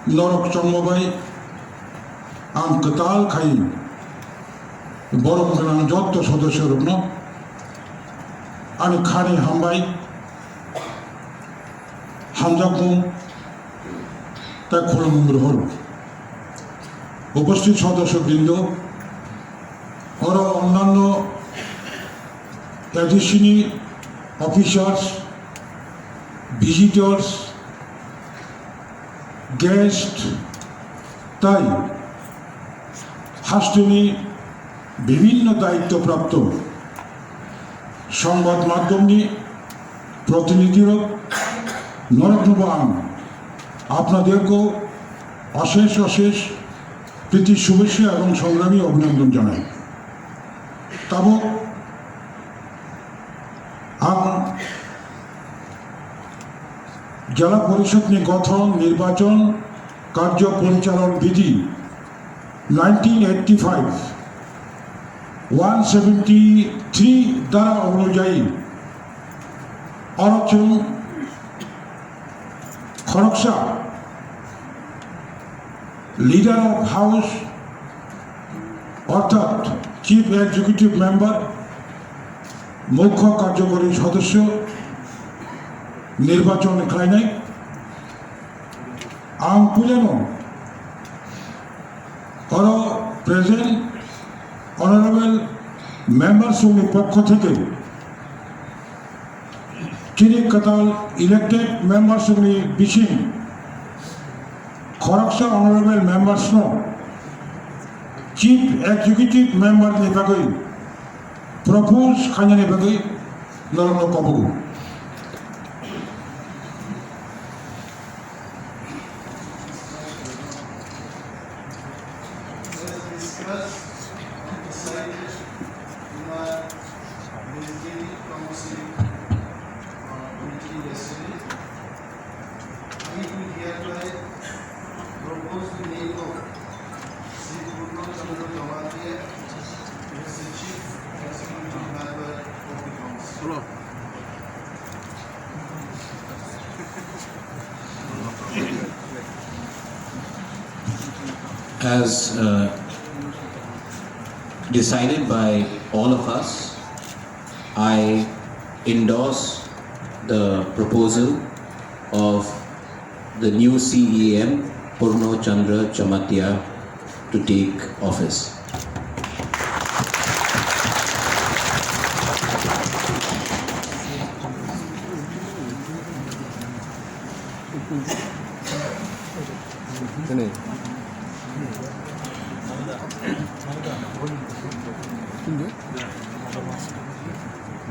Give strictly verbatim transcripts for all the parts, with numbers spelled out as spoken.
Norok chongma bai ang kwtal khai borok gwnang jotto sodosyorokno ani khani hambai, hamjakmung tei khulumung rohoro. Upasthit sodosyo brindo, oro onnanno A D C ni officers, visitors, guest tai hasteni bibhinno daitto prapto songbad madhyomni protinidhirok noroknobo ang apnaderko osesh osesh priti shubhechha ebong songrami abhinandan janai. Tabok ang Jela Porishod ni gothon, nirbachon, karjo porichalon bidhi nineteen eighty five, one seventy three dhara onujayi oro chwng khoroksa Leader of House orthat Chief Executive Member, Mukho Karjokori Sodosyo nirbachon khlainai. Ang puilano oro present honorable members ni pokho theke chini kwtal elected members ni bising khoroksa honorable members no Chief Executive Member ni bagwi propose khainani bagwi norokno kobogo. As discussed on the site, in our legislative council, uh, meeting yesterday, I do hereby propose the name of Shri Purno Chandra Jamatia as the Chief Executive Member of the Council. Hello. As, uh, decided by all of us, I endorse the proposal of the new C E M, Purno Chandra Jamatia, to take office.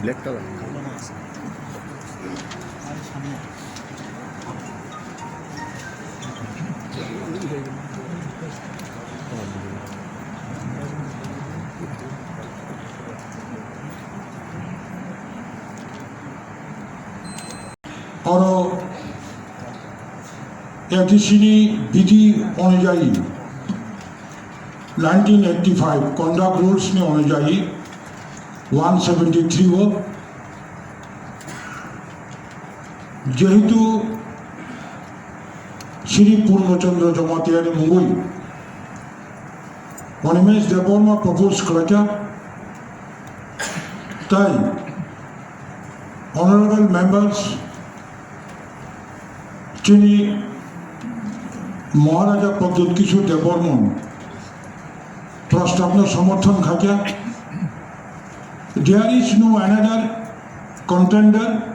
Black color. Oro A D C ni bidhi onujayi nineteen eighty five conduct rules ni onujayi one seventy three o jehetu Shri Purno Chandra Jamatia ni mungwi Animesh Debbarma propose khlaikha, tai honorable members chini Maharaja Pradyut Kishore Debbarma prostabno somorthon khaikha. There is no another contender.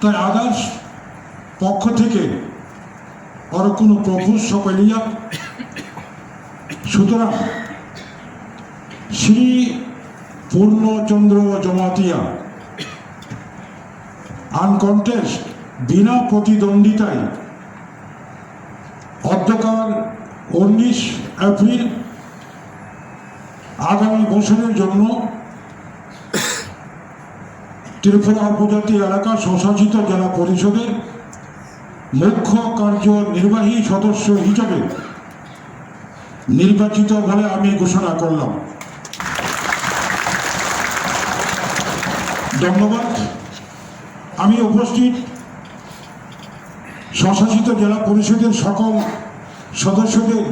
Tai others pokho theke oro kuno propose sopailiya. Sutorang Shri Purno Chandra Jamatia uncontest bina protidonditai অধ্যকার উনিশ এপ্রিল আগামী বছরের জন্য ত্রিপুরা উপজাতি এলাকা স্বশাসিত জেলা পরিষদের মুখ্য কার্যনির্বাহী সদস্য হিসাবে নির্বাচিত বলে আমি ঘোষণা করলাম। ধন্যবাদ। আমি উপস্থিত স্বশাসিত জেলা পরিষদের সকল সদস্যদের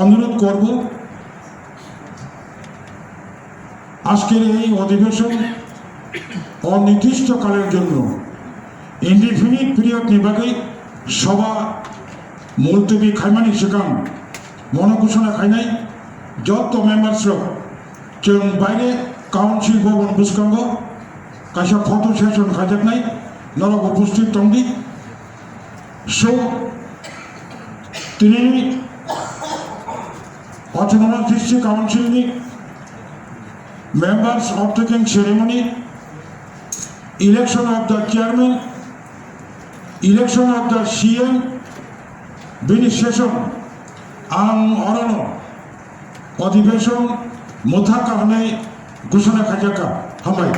অনুরোধ করব, আজকের এই অধিবেশন অনির্দিষ্টকালের জন্য, ইনডিফিনিট পিরিয়ডনি bagwi সভা মুলতবি khaimani swkang mono ghosona khainai joto membersrok, chwng baire council bhaban bwskango kaisa photo session khaijaknai, norok uposthit tongdi. So, tini Autonomous District Council ni members oath taking ceremony, election of the chairman, election of the C M, bini session ang orono অধিবেশন mwthaka hwnwi ghosona khaijakha. Hambai.